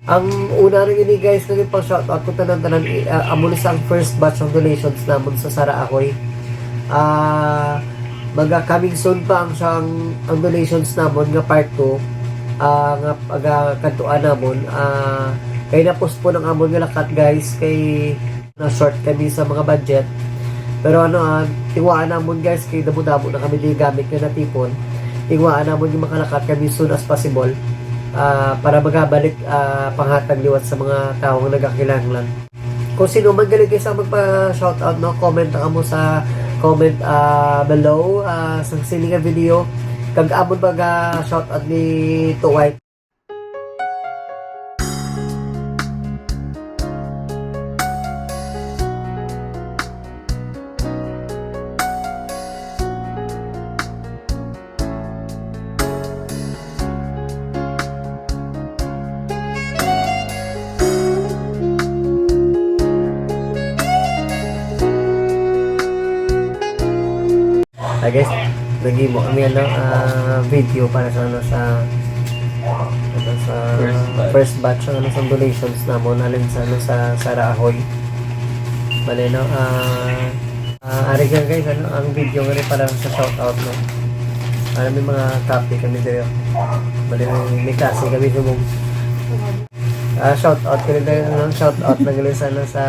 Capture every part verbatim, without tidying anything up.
Ang una rin ini, guys, nga pang shoutout ko tanan-tanan, i-, ah, amo ni sa ang first batch ng donations namon sa Sara Ahoy. Ah, maga coming soon pa ang siyang, ang donations namon nga part two, ah, nga pagakadtuan namon, ah, kay na-postpone ang amon nga lakat, guys, kay na short kami sa mga budget. Pero ano, ah, tingwaan namon, guys, kay damo-damo na kami di gamit nga natipon. Tingwaan namon nga makalakat kami soon as possible, ah, para magabalik, ah, panghatag liwat sa mga tawo nga nagakinahanglan. Kung sino man gali, guys, ang magpa-shoutout, no, comment ang amo sa comment, ah, below, ah, sa sini nga video. Kag amon baga shoutout ni Tuway. Ah, guys, naghimo kami, ano, ah, video para sa, ano, sa, ano, sa First batch. First batch ng, ano, sa donations namon, halin sa, ano, sa Sara Ahoy. Bale, no, ah, ah, ari ka, guys, ano, ang video nga rin para sa shoutout, no. Ano, may mga topic kami dito. Bale, may, may klase kami subong. Ah, shoutout ko rin, ano, shoutout na gali sa, ano, sa,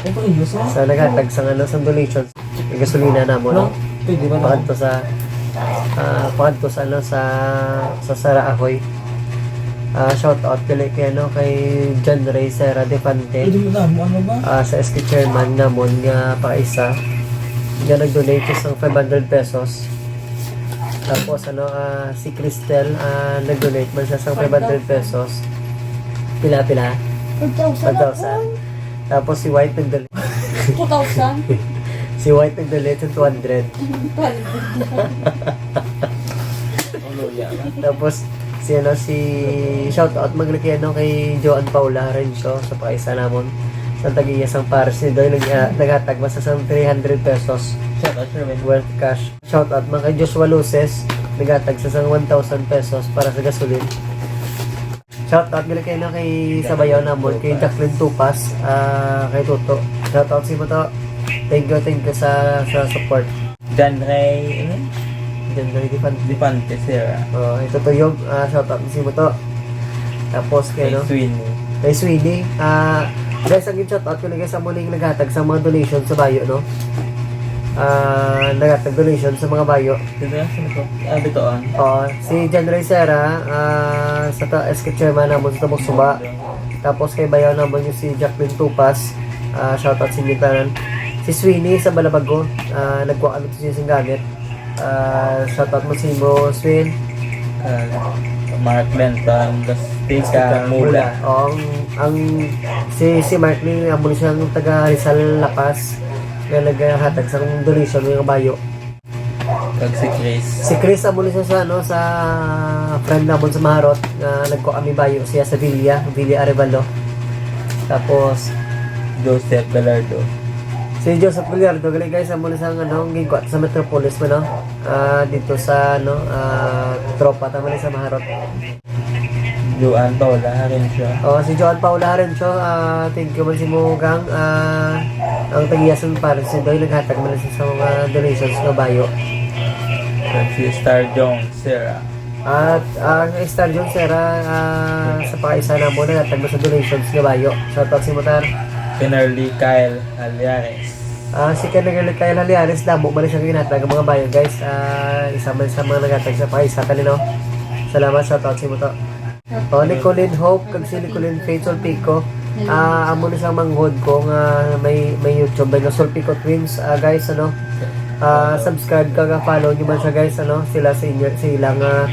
Ito yung uso? Sa naghatag sa, ano, sa donations. Yung gasolina namon, no? Pwede ba na? Pakadto sa, ah, pakadto sa, ano, sa, sa Sara Ahoy. Ah, shout out gali kay, ano, kay John Ray Serra Defante. Pwede mo na, mo ano ba? Ah, sa S K chairman namon nga pakaisa nga nag-donate siya sang five hundred pesos. Tapos, ano, ah, si Cristel, ah, nag-donate man siya sang five hundred pesos. Pila, pila? Five thousand. Five thousand. Tapos si White nagdala. Two thousand? Si White nagdala sa two hundred. Two hundred. Tapos si, ano, si, shout out man gali kay, ano, kay Joan Paula Rencio sa pakaisa namon. Sa tag-iya sang pares ni Doy, nag-, ah, naghatag man sa sang three hundred pesos. Shout out, Sherwin. Worth cash. Shout out man kay Joshua Luces, naghatag sa sang one thousand pesos para sa gasolin. Shout out gali kay, no, kay sa bayaw namon, kay Jacqueline Tupas, ah, kay Toto. Shout out sa imo, To. Thank you, thank you sa, sa support. John Ray, ano? John Ray Defante. Defante, sir. Oh, ito to yung, ah, shout out sa imo, To. Tapos kay, kay, no? Sweeney. Kay Sweeney. Ah, guys, ang shout out ko na, guys, sa muling naghatag sa mga donation sa bayo, no? Ah, naghatag donation sa mga bayo. Dito yan, sino to? Ah, Bitoon. Oo, si John Ray Serra, ah, sa ta-, S K chairman namon sa Tabok Suba. Tapos kay bayaw namon yung si Jacqueline Tupas. Ah, shout out sa inyo tanan. Si Sweeney sa Balabago, ah, nagkuha kami to siya sing gamit. Ah, shout out mo sa imo, Swin. Ah, Mark Benton, Dastika, Mula. Oh, ang, ang, si, si Mark ni, amo ni siyang taga Rizal, La Paz, nga naghatag sa donation nga bayo. Kag si Chris. Si Chris, amo ni siya sa, ano, sa friend namon sa Maharot, nga nagkuha kami bayo siya sa Villa, Villa Arevalo. Tapos, Joseph Gallardo. Si Joseph Gallardo, gali, guys, amo ni sa, ano, ang ginkuha sa Metropolis mo, no? Ah, dito sa, ano, ah, tropa, tama ni sa Maharot. Joan Paula Harencio. Oh, si Joan Paula Harencio, ah, thank you man sa imo, gang. Ah, ang tagiyasan para si Doy, naghatag man sa, sa mga donations nga bayo. Kag si Star Jones, sir. At, ah, si Star Jones, sir, ah, ah, sa pakaisa namon, naghatag man sa donations nga bayo. Shout out sa imo, Tar. Kenarly Kyle Alyares. Ah, si Kenarly Kyle Alyares, damo man siya ginhatag ang mga bayo, guys. Ah, isa man sa mga naghatag sa pakaisa kanino. Salamat, shout out sa imo, To. Oh, Nicolene Hope, kag si Nicolene Faith Solpico. Ah, amo ni sang manghod ko nga may, may YouTube, may nga Solpico Twins, ah, guys, ano. Ah, subscribe kag follow nyo man siya, guys, ano. Sila sa inyo, sa ilang, ah,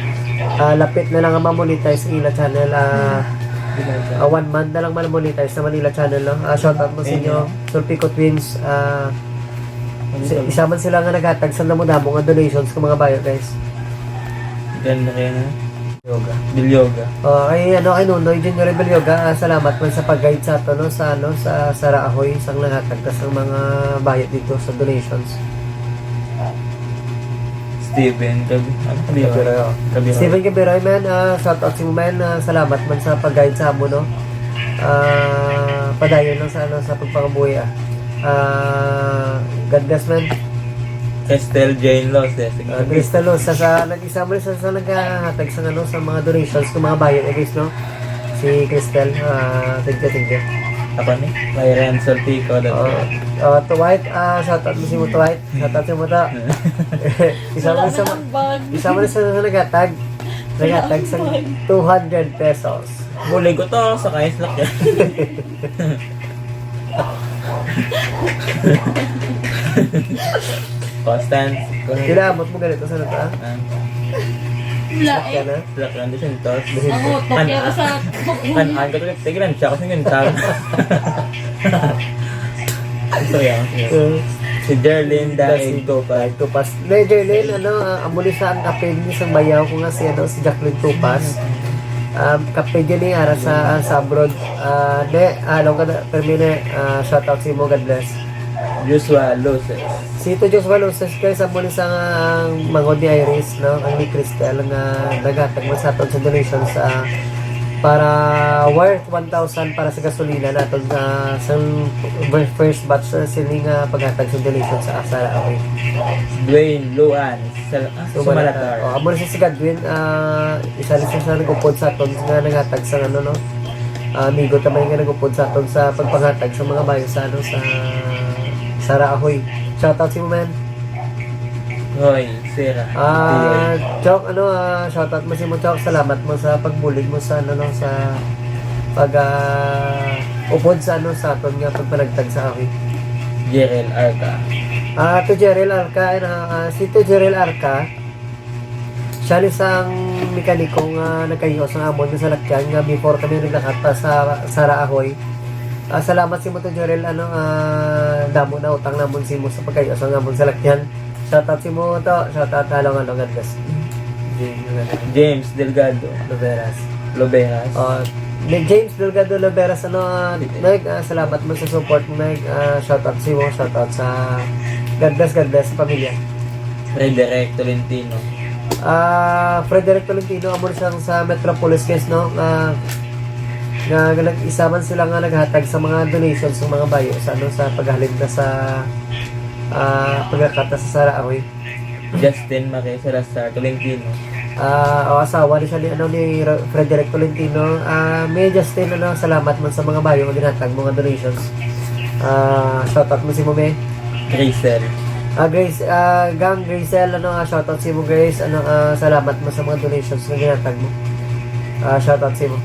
ah, lapit na lang nga ma-monetize ang ila channel. Ah, ah, one month na lang ma-monetize naman ila channel, no. Ah, shout out mo sa inyo, Solpico Twins. Ah, si-, isa man sila nga naghatag sa damo-damo nga donations kag mga bayo, guys. Ganda kayo na. Yoga. Bilyoga. Oh, kay, ano, kay Nonoy Junior Bilyoga, ah, salamat man sa pag-guide sa ato, no, sa, ano, sa Sara Ahoy, sang naghatag ta sang mga bayad dito sa donations. Steven Cab-, ano, Cabiroy? Cabiroy, oh. Cabiroy. Steven Cabiroy, man, ah, shout out sa imo, man, ah, salamat man sa pag-guide sa amo, no. Ah, padayon lang sa, ano, sa pagpangabuhi, ah. Ah, God bless, man. Cristel Jane Loses. Ah, Cristel Loses, sa, sa, nag-isa mo sa, sa naghahatag sa, ano, sa mga donations kung mga bayo, eh, guys, no? Si Cristel, ah, thank you, thank you. Ako ni Myron Soltico, dati. Oh, oh, to White, ah, shout out mo si mo to White. Shout out si mo to. Isa mo Wala sa, na ang bag. Isa mo sa, sa naghatag. Naghatag sa Wala ang bag. Two hundred pesos. Bulig ko to sa kais lak. Constance. Kailangan mo ganito sa nata. Ah. Wala eh. Yan na. Black and Santos. Oo, tokya ko sa Kan-an ko to, tigilan siya kasi yung tag. Ito yan. Uh, Si Jerlyn Daig Tupas. Tupas. Ne, Jerlyn, ano, ah, amo ni sa ang kapig ni sang bayaw ko nga si, ano, si Jacqueline Tupas. Um, kapig yun eh, ara sa, ah, sa abroad. Ah, ne, ah, along ka na, permi ne, ah, shout out sa imo, God bless. Joshua Loses. Si Tito Joshua Loses, guys, amo ni sa ang mangod ni Iris, no? Ang ni Cristel nga naghatag man sa aton sa donation sa para worth one thousand para sa gasolina naton sa, sa fir-, first batch sa sini nga paghatag sa donation sa Sara Awi. Dwayne Luan, sa, ah, So, Sumalatar. Oh, amo na siya si Godwin, ah, isa na siya sa nag-upod sa aton nga naghatag sa ano, no? Ah, amigo ta man nga nag-upod sa aton sa pagpanghatag sa mga bayo sa, ano, sa Sara Ahoy. Shoutout sa imo, man. Hoy, Sira. Ah, Tiyoy. Chok, ano, ah, shoutout mo sa imo, Chok. Salamat mo sa pagbulig mo sa, ano, no, sa pag, ah, upod sa, ano, sa aton nga pagpanagtag sa Ahoy. Jerel Arca. Ah, to Jerel Arca, ano, ah, si to Jerel Arca, siya ni sang mekaniko nga nagkahios ang amon nga salakyan nga before kami naglakat pa sa Sara Ahoy. Ah, salamat sa imo to, Jorel, ano, ah, damo na utang namon sa imo sa pagkahios ang amon salakyan. Shoutout sa imo to, shoutout, halong, halong, God bless. James Delgado. Loberas. Loberas. Ah, ni James Delgado Loberas, ano, ah, Sige. Meg, ah, salamat mo sa support mo, Meg. Ah, shoutout sa imo, shoutout sa God bless, God bless sa pamilya. Frederick Tolentino. Ah, Frederick Tolentino, amo sang sa Metropolis, guys, no? Nga, nga, nga nag-, isa man sila nga naghatag sa mga donations sa mga bayo sa, ano, sa paghalin na sa, ah, paglakat na sa Sara Ahoy. Justin Marie Salazar Tolentino. Ah, o asawa ni siya ni, ano, ni Ro-, Frederick Tolentino. Ah, May Justin, ano, salamat man sa mga bayo nga ginhatag mo nga donations. Ah, shoutout mo si mo, May. Grazel. Ah, Grace, ah, Gang Grazel, ano, ah, shoutout sa imo, Grace. Ano, ah, salamat mo sa mga donations nga ginhatag mo. Ah, shoutout sa imo.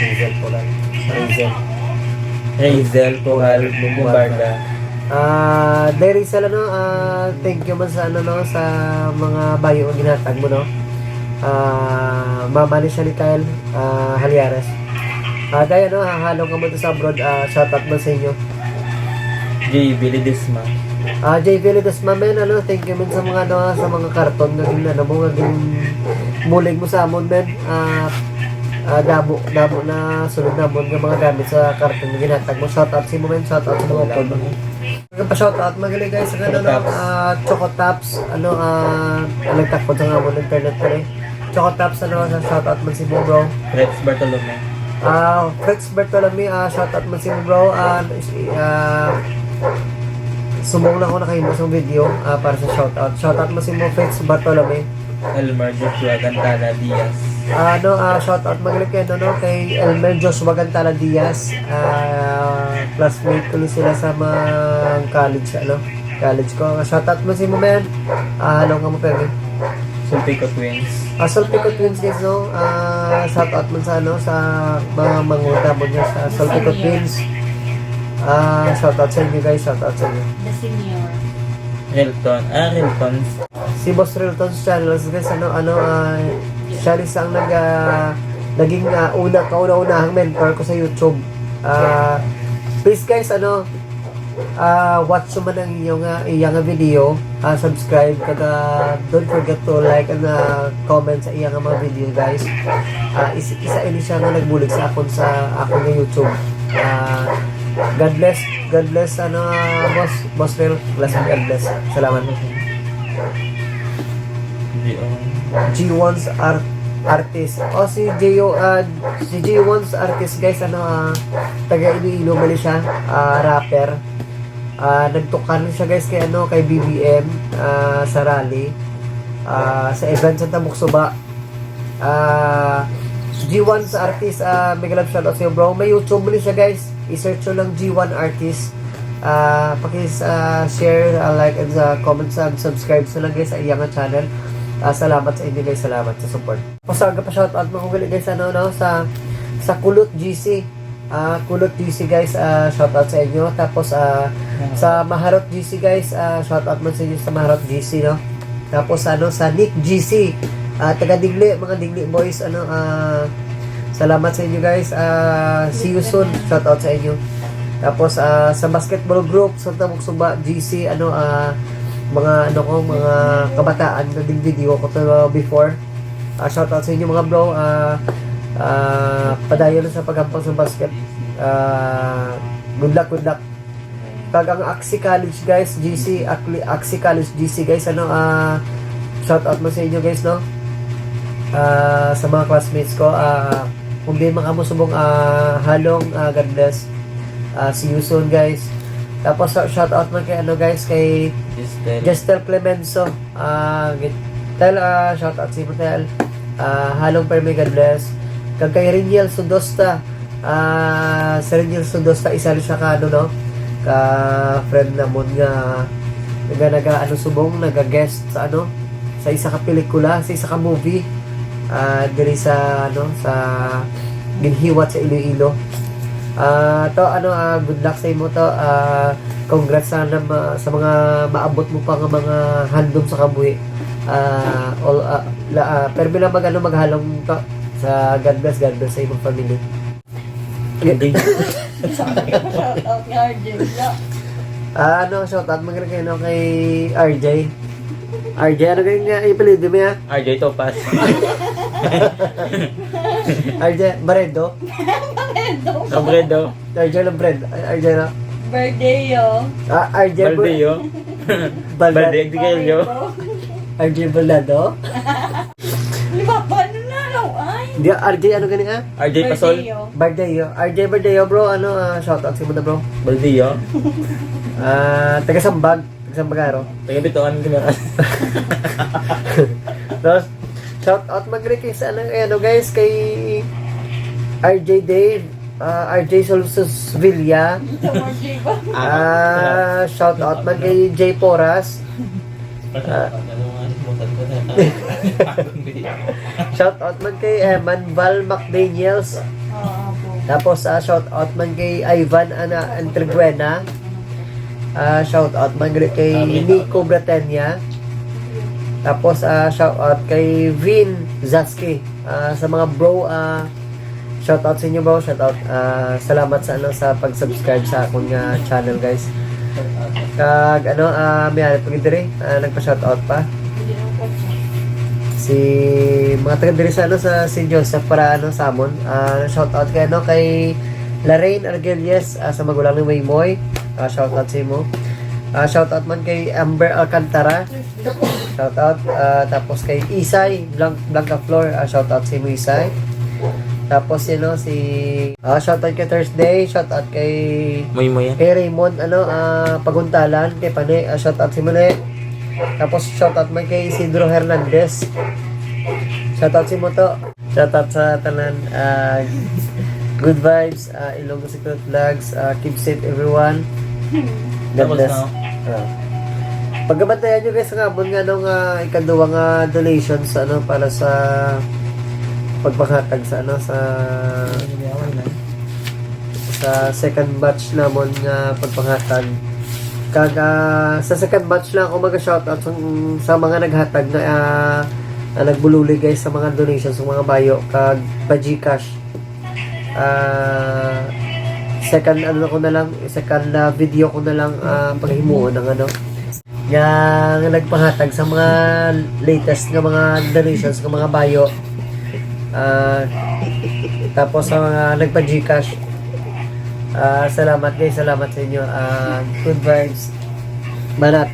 Grazel Pural. Grazel. Grazel Pural Bumbarda. Ah, Day Rizal, ano, ah, thank you man sa, ano, no, sa mga bayo nga ginhatag mo, no. Ah, mama ni siya ni Kyle, ah, Haliares. Ah, Day, ano, hahalong ka mo to sa abroad, ah, shoutout man sa inyo. J B Ledesma. Ah, J B Ledesma, men, ano, thank you, men, sa mga, ano, sa mga karton nga gin-, ano mo, nga gin-, bulig mo sa amon, men. Ah, ah, damo, damo na sulod namon nga mga gamit sa karton nga ginhatag mo. Shoutout sa imo, men. Shoutout sa mga Wala upod pa. Mo. Nagpa-shoutout, magaling, guys, sa ano, no, Choco Tops. Ah, Choco Tops, ano, ah, nagtakod sa nga amon internet pa rin. Choco Tops, ano, sa shoutout man sa imo, bro. Fritz Bartolome. Ah, Fritz Bartolome, ah, shoutout man sa imo, bro. Ah, is-, ah, subong na ako nakahimo sa video, ah, para sa shoutout. Shoutout man sa imo, Fritz Bartolome. Elmer Joshua Gantala Diaz. Ah, ano, ah, shoutout man gid kay, ano, no, kay Elmer Joshua Gantala Diaz. Ah, classmate ko sila sa mga college, ano. College ko. Shoutout mo sa imo, men. Ah, halong ka mo, Permi. Sulpico Twins. Ah, Sulpico Twins, guys, no? Ah, shoutout man sa, ano, sa mga manguta mo niya sa Sulpico Twins. Ah, shoutout sa inyo, guys. Shoutout sa inyo. The senior. Rilton. Ah, Rilton. Si Boss Rilton's Channels, guys, ano, ano, ah, siya rin sa ang nag-, ah, naging, ah, una, kauna-unahang mentor ko sa YouTube. Ah, please, guys, ano, ah, watch mo man ang iyong, ah, iyang video, ah, subscribe, kag, ah, don't forget to like and, ah, comment sa iyang mga video, guys. Ah, is-, isa ini siya nga nagbulig sa akon, sa akon nga YouTube. Ah, God bless, God bless, ano, ah, boss, boss Rel, bless, God bless. Salamat. Hindi, oh. G one's Art Artist. O, si J O, ah, si J one's Artist, guys, ano, ah, taga Iloilo man siya, ah, rapper. Ah, nagtukar siya, guys, kay, ano, kay B B M, ah, sa rally. Ah, sa event sa Tabuk Suba. Ah, G one sa artist, ah, mega love shoutout sa iyo, bro. May YouTube mo siya, guys. I-search nyo lang G one Artist. Ah, pakis, ah, share, ah, like, and, ah, comment, and subscribe sa lang, guys, sa iyang channel. Ah, salamat sa inyo, guys. Salamat sa support. Usa ka pa shoutout mo ko gali, guys, ano, no, sa, sa Kulot G C. Ah, Kulot G C, guys, ah, shoutout sa inyo. Tapos, ah, sa Maharot G C, guys, ah, shoutout man sa inyo sa Maharot G C, no? Tapos, ano, sa Nick G C, ah, taga Digli, mga Digli boys, ano, ah, salamat sa inyo, guys. Ah, see you soon. Shoutout sa inyo. Tapos, ah, sa basketball group sa Tabuk Suba, G C, ano, ah, mga, ano ko, mga kabataan na din video ko to before. Ah, shoutout sa inyo, mga bro. Ah, ah, padayon sa paghampang sa basket. Ah, good luck, good luck. Kag ang Axie College, guys, G C, Akli-, Axie College, G C, guys, ano, ah, shoutout mo sa inyo, guys, no? Ah, sa mga classmates ko, ah, kung di man kamo subong, ah, halong, ah, God bless. Ah, see you soon, guys. Tapos, sa-, shoutout man kay, ano, guys, kay Justel. Justel Clemenzo. Ah, git-, Tel, ah, shoutout sa imo, Tel. Ah, halong permi, God bless. Kag kay Reniel Sudosta. Ah, si Reniel Sudosta, isa rin siya ka, ano, no? Ka friend namon nga, nga naga, ano, subong, naga-guest sa, ano, sa isa ka pelikula, sa isa ka movie. Ah, diri sa, ano, sa ginhiwat sa Iloilo. Ah, to, ano, ah, good luck sa imo to. Ah, congrats sa, na ma-, sa mga maabot mo pa nga mga handom sa kabuhi. Ah, all, ah, la, ah, permi lang mag, ano, maghalong to. Sa God bless, God bless sa imong family. Shoutout nga, R J. Ah, ano, shoutout mo kay, ano, kay R J. R J, ano kay nga ipilido mo, ya? R J Topas. R J Barredo. Barredo. Robredo. R J Labred. R J na. Bardeo. Ah, R J Bal-, Baldeo. Bal-, Baldeo, di kayo. Bardeo. R J Baldado. Lima pa, ano na, raw, ay? Di, R J, ano gani, ah? R J Pasol. Bardeo. Bardeo. R J Bardeo, bro, ano, ah, shoutout sa imo na, bro. Baldeo. Ah, taga Sambag. Taga Sambag, aro. Taga Bituan, ginaras. Tapos, shoutout, mag-request, ano, eh, ano, guys, kay R J Dave, ah, R J Sol-, Sus-, Villa. Sa R J ba? Ah, shoutout man kay Jay Poras. Ah. Shout out man kay Eman Val McDaniels. Oo po. Tapos, ah, shout out man kay Ivan Ana Entrebuena. Ah, shout out man gali kay Nico Bratenia. Tapos, ah, shout out kay Vin Zaski. Ah, sa mga bro, ah, shout out sa inyo, bro. Shout out. Ah, salamat sa, ano, sa pag-subscribe sa akon nga channel, guys. Kag, ano, ah, may ari pa gid diri, ah, nagpa-shout out pa. Si mga taga diri sa, ano, sa Saint Joseph para, ano, sa amon. Ah, shout out kay, ano, kay Lorraine Argelies, ah, sa magulang ni Waymoy. Ah, shout out sa imo. Ah, shout out man kay Amber Alcantara. Shout out, ah, tapos kay Isay Blan-, Blanca Flor, ah, shout out sa imo, Isay. Tapos, you know, si, ah, shout out kay Thursday, shout out kay Moy Moy, ah. Kay Raymond, ano, ah, Paguntalan, kay Pane, ah, shout out sa imo, Ne. Tapos, shout out man kay Isidro Hernandez. Shout out sa imo to. Shout out sa tanan. Ah, good vibes, ah, Ilonggo Secret Vlogs. Ah, keep safe, everyone. God bless. Tapos na. Ah. Pagkabantayan nyo, guys, nga amon nga, ano, nga ikaduha nga donations, ano, para sa pagpanghatag sa, ano, sa, sa second batch namon nga pagpanghatag. Kag, ah, sa second batch lang ako mag-shoutout sa, sa mga naghatag na, ah, na nagbuloy, guys, sa mga donations sa mga bayo kag pa-GCash. Ah, second, ano ko na lang, second, ah, video ko na lang, ah, paghimuon ng, ano, nga, nga nagpanghatag sa mga latest nga mga donations nga mga bayo. Ah, tapos sa mga nagpa-GCash. Ah, salamat, guys, salamat sa inyo. Ah, good vibes. Banat.